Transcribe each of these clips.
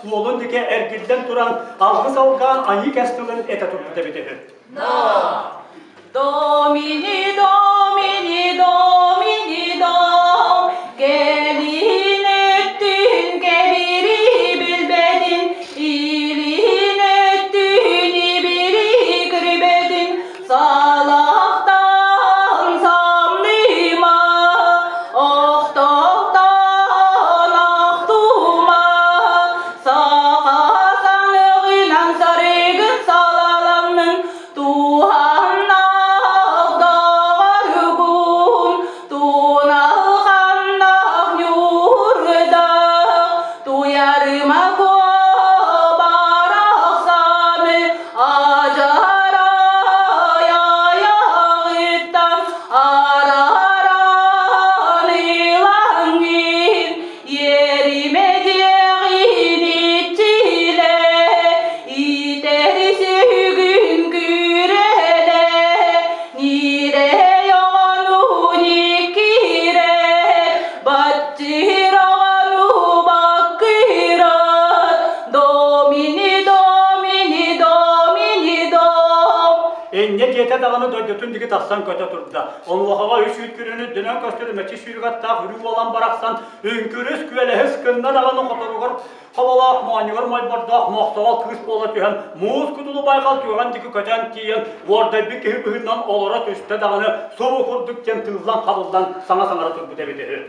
Уолун диэки эргиллэн туран алгыс алгаан айыы кэс тылын этэ турбут эбит үһү. Domini, Domini, Domini, Dom, кэлин өттүн кэбири билбэтин, илин өттүн ибири көрбөтүн, салахтан самныма, охтохтон ахтума, саха саҥыгынан сарыгын салаланнын, туһаннаах доҕоругун, туналханнаах ньуурдаах, туйарыма барахсаны адьарай айаҕыттан арааран ылаҥҥын иэримэ диэҕин иччилэ иитэр сүгүн күрэлэ ньирэй оҕону ньиккирэ баччыр оҕону баккырат Домини, домини, домини, дом. Инньэ диэтэ даҕаны дойдутун диги тахсан көтө турда. Онуохаҕа үс үүт күрүнү үрдүнэн көстөр мөччи сүүрүк аттаах үрүү буолан барахсан үҥкүрүс күөлэһис кынна даҕаны хоторугар хоболоох моонньугар мойбордоох мохсоҕол кыыс буола түһэн муус кутулу байҕал түгэҕин диги көтөн тиийэн уордайбыт киһи быһыытынан олоро түстэ даҕаны субу курдук диэн тыыллан хабыллан саҥа саҥара турбут эбит үһү.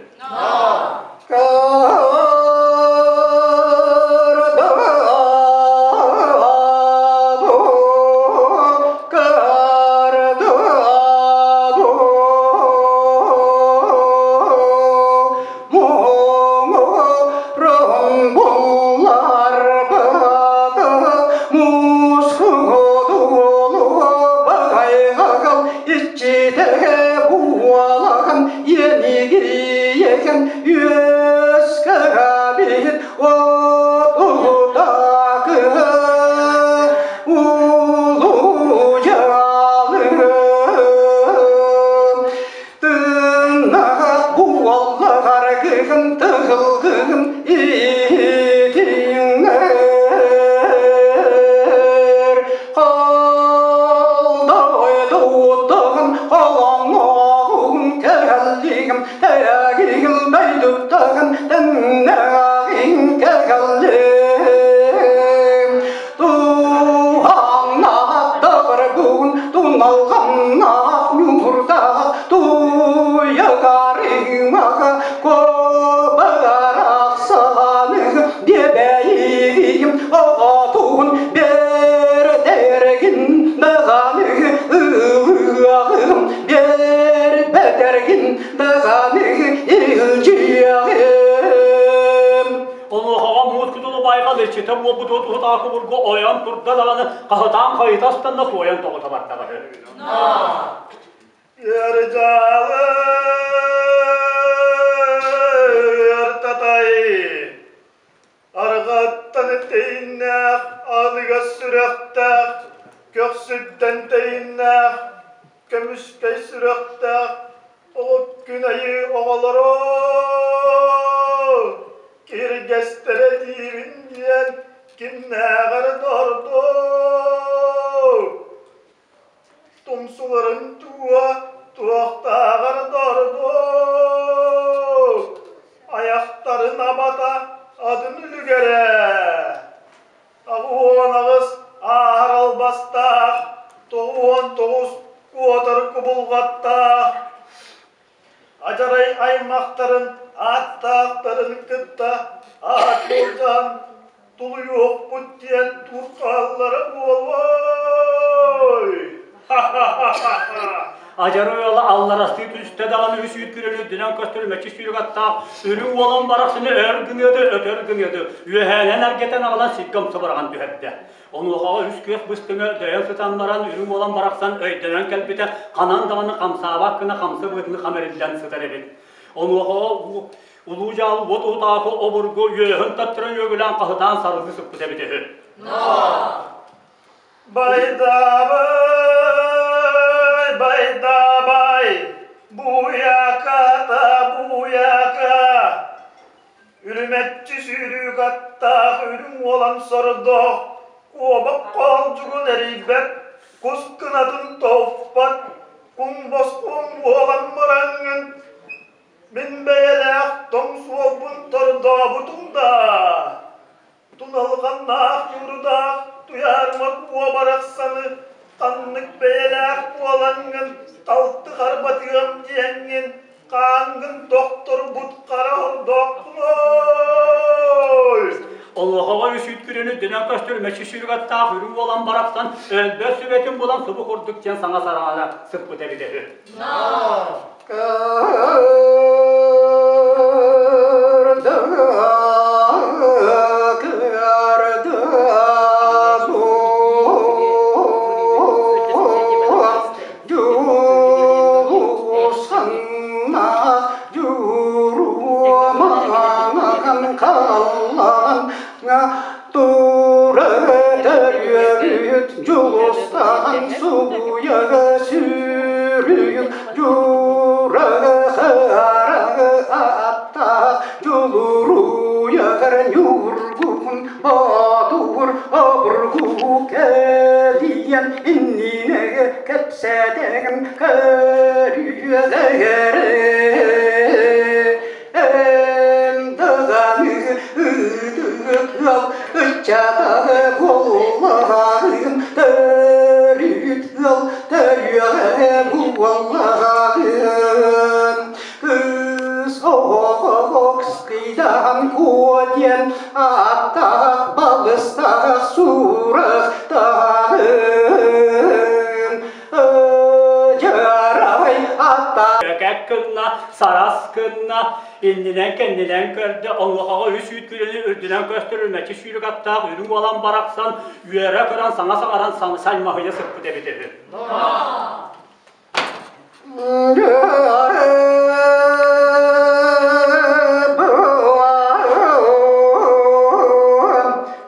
Онуохаҕа муус кутулу байҕал иччитэ буолбут уот кубургу ойон турда даҕаны хаһытаан хайыта астанна туойан тоҕута барда баһы. Эрдьаалы Эртатай Арҕаттан тэйиннээх, аныгас сүрэхтээх, көхсүттэн тэйиннээх, көмүскэй сүрэхтээх оҕо күн айыы оҕолоро киһиргэстэрэ диибин диэн кимнээҕэр да ордук. Тумсуларын туа туохтааҕар да ордук. Айахтарын абата атын үлүгэрэ. 88 ааһар албастаах, 99 куотар кубулҕаттаах, адьарай аймахтарын ааттаахтарын кытта аат былдьаан тулуйуохпут диэн туртааллара буолуой? Адьары ыала алларастыы түстэ даҕаны үс үүт күрүн үрдүнэн көстөр мөччү сүүрүк аттаах үрүҥ уолан барахсаны өр гыныады, өтөр гыныады, үөһээнэн эргэтэн аҕалан сиргэ умса быраҕан түһэрдэ. Онуохаҕа үс күөх быстыҥа дөйөн сытан баран үрүҥ уолан барахсан өйдөнөн кэлбитэ ханан даҕаны хамсаабат гына хамса быатыны хам эриллэн сытар эбит. Онуохаҕа улуу дьаал уот уһутаахы обургу үөһүн таттаран үөгүлээн хаһытаан сарылыы сыппыт эбит үһү. Байдаабай, байдаабай, буйаката, буйака. Үрүмэччи сүүрүүк аттаах үрүҥ уолан сордоох, куобах хоолдьугун эрийбэт, кус кынатын тоһуппат, куҥ босхоҥ буолан бараҥҥын, мин бэйэлээх тоҥ суолбун тордообутуҥ даа? Туналҕаннаах ньуурдаах туйаарыма куо барахсаны ханнык бэйэлээх буолаҥҥын талты харбатыам диэҥҥин хааҥҥын тохторбут хара ордооххунуой? Олуохаҕа үс үүт күрүөнү дэнэн көстөр мэчи сүүрүк аттаах үрүҥ уолан барахсан өлбөт сүбэтин булан субу курдук диэн саҥа сараҥана сыппыт эбитэ үһү. Дьулустаан сугуйа сүүрүйүн дьураҕа аттаах дьулуруйар ньургун боотур обургу кэлиэн иннинэ кэпсэтэн көрүөлэрэ Даҕаны ыытыал ыччата буоллаҕын төрүт ыал төрүөҕэ буоллаҕын кыыс оҕокскыйдаан куо диэн ааттаах балыстаах сурахтааҕын Дьарай ата Кэк гынна, сарас гынна, иннинэн-кэннинэн көрдө, онуохаҕа үс үүт күрүөнү үрдүнэн көстөр үрмэччи сүүрүк аттаах үрүҥ уолан барахсан үөрэ көрөн саҥа саҥаран саймаһыйа сыппыт эбит үһү.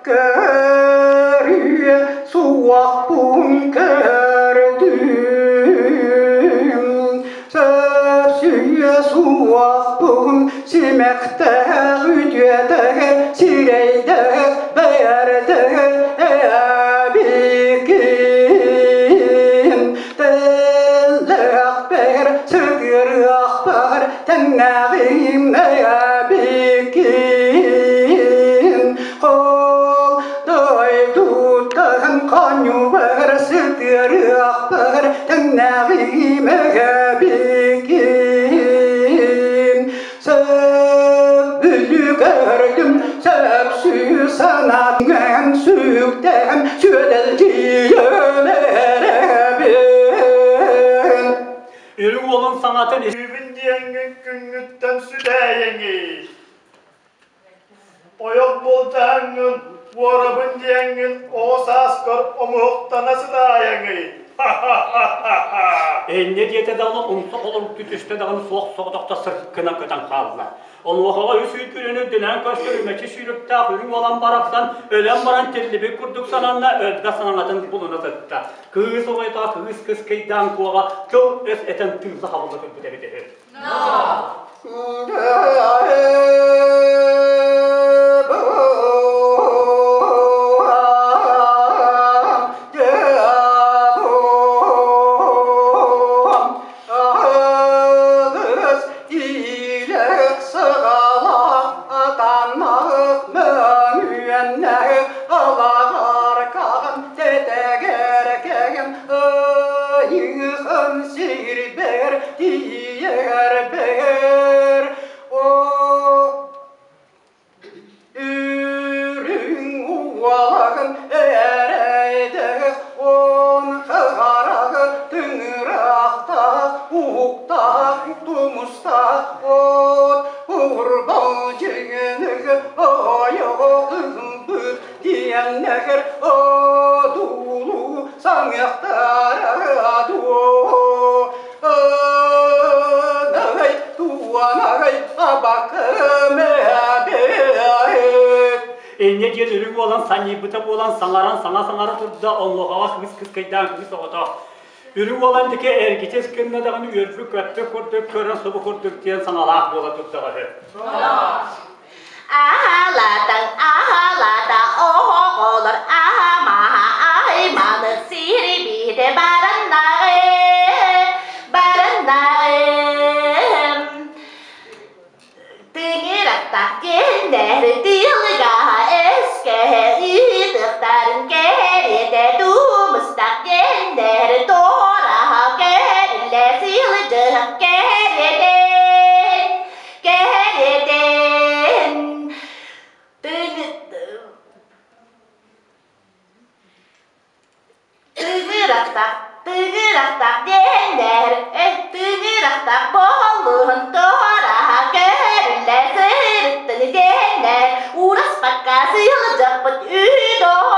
Көрүө суохпун көрдүм Сөпсүйэ суохпун симэхтээх үтүөтэ сирэйдээх бэйэрдэ эбикин Тэллэхпэр сытыарыахпар тэҥнээҕим эбикин Ол дойдуттан хонньубар сытыарыахпар тэҥнээҕим эбикин Сөбүлүү көрдүм сөпсүү санаатым сүктэм сүөдэлдьийэн эрэбин Үрүҥ уолун саҥатын Түүбүн диэҥҥин күҥҥүттэн сүтээйэҥий. Ойох буолтаһаҥҥын, уорабын диэҥҥин оҕо сааскар омуһуктана сытаайаҥый. Инньэ диэтэ даҕаны умса холоруктуу түстэ даҕаны суох соҕотохто сыркына көтөн хаалла. Онуохаҕа үс үүт күрүөнү үрдүнэн көстөр үмэчи сүүрүктээх үрүҥ уолан барахсан өлөн баран тиллибит курдук сананна, өлбөх санаатын булуна сытта. Кыыс оҕойто кыыс кыскыйдаан куоҕа тыл-өс этэн тыылла хабылла турбут эбит үһү. Сирбэр тиийэрбэр Үрүҥ уолаҕын эрэйдээх он хараҕы тыҥырахтаах уһуктаах тумустаах от урбал дьиҥиник ойоҕо ылбыт диэннэхэр одуулуу саныахтара дуо Ынай туанай абакымэбээт Инньэ диэн үрүҥ уолан санньыйбыта буолан саҥаран саҥа саҥара турда, онуохаҕа кыыс кыскайдаан кыыс оҕото. Үрүҥ уолан диэки эргичис гынна даҕаны үөрбүт-көппүт курдук көрөн субу курдук диэн саҥалаах буола турдаҕа үһү. Аалатаҥ аалата оҕолор аамаһа айманы сири-биитэ бараннаҕы бараннаҕы Тыҥырахтаах кэннэри тыалыга эскэһэ ыытыахтарын кэриэтэ тумустаах кэннэри туораһа кэриллэ сылдьыһан кэриэтин кэриэтин Тыҥырахтаах, тыҥырахтаах диэннэр, тыҥырахтаах буоллун туораһа көһөрүллэ сырыттын диэннэр, уураспакка сылдьыахпыт үһү-доо.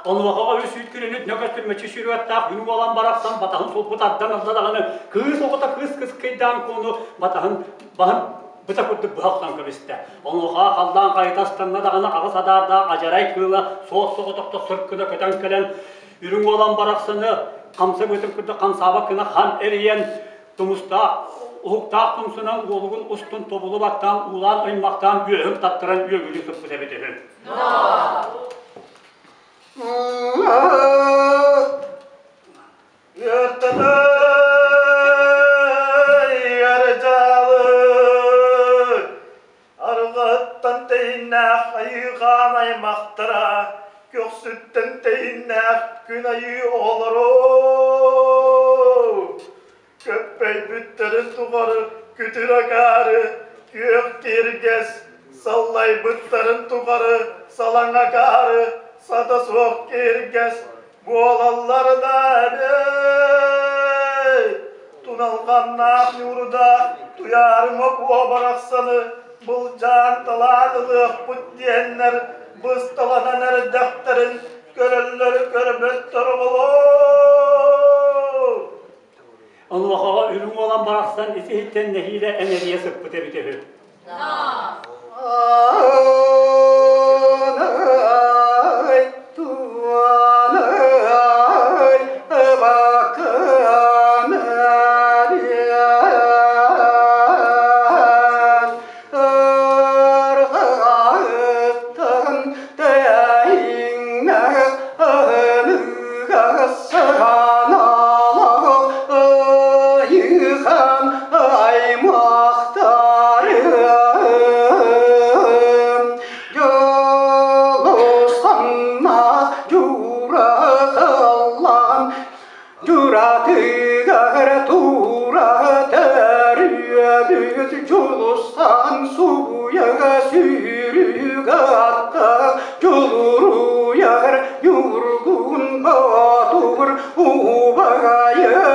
Онуохаҕа үс үүт күнүнүт нөкөстүр мөчү сүрүөттаах күн уолан барахсан батаһын сулбут ардан ылла даҕаны кыыс оҕото кыыс кыскыйдаан кууну батаһын баһын быта курдук быһа охсон кэбистэ. Онуоха халлаан хайыта астанна даҕаны аҕыс адаардаах адьарай кыыла суос-соҕотохто сыркына көтөн кэлэн, үрүҥ уолан барахсаны хамса быатын курдук хамсаабат гына хан эрийэн, тумустаах, уһуктаах тумсунан уолугун устун тобулу баттаан, уулаан ыймахтаан үөһүн таттаран үөгүлүү сыппыт эбит үһү. Ыартатай, Арҕаһыттан тэйиннээх айыы-хаан аймахтара, көхсүттэн тэйиннээх күн айыы оҕолоро! Көппөйбүттэрин тухары күтүр акаары, күөх киэргэс, саллайбыттарын тухары салаҥ акаары, сата суох киэргэс буолаллар да эбэй! Туналҕаннаах ньуурдаах Туйаарыма Куо барахсаны былдьаан талаан ылыахпыт диэннэр бысталанан эрдэхтэрин көрөллөрү көрбөттөр оҕолоор! Онуохаҕа үрүҥ уолан барахсан ис-иһиттэн нэһиилэ энэрийэ сыппыт эбитэ үһү. Аймақтарым Жолусанна журағалан Журатыгар тура төрүөбүт Жулусан суяга сүүрүг атта Жулуруяр юргун батур убагайым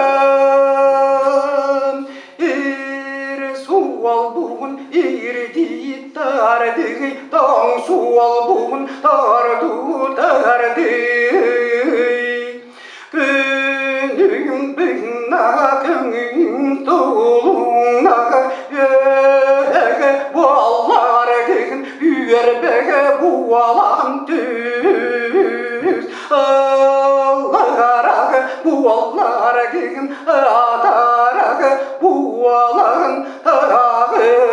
Ир суолбун ирдии тардый Тоҥ суолбун тарду тардый Күнүм быһына көҥүм тулуна Үөһэгэ буолларгын үөрбэгэ буолан түс Ыллараг буолларгын атараг буолан аҕыс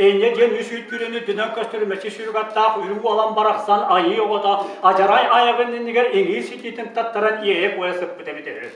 Энньэ диэн үс үүт күрүнү дынан көстөр мөчү сүрүк аттаах үрүҥ уолан барахсан айыы оҕото адьарай айаҕын иннигэр иҥиир ситиитин таттаран иэйэ-куойа сыппыт эбит үһү.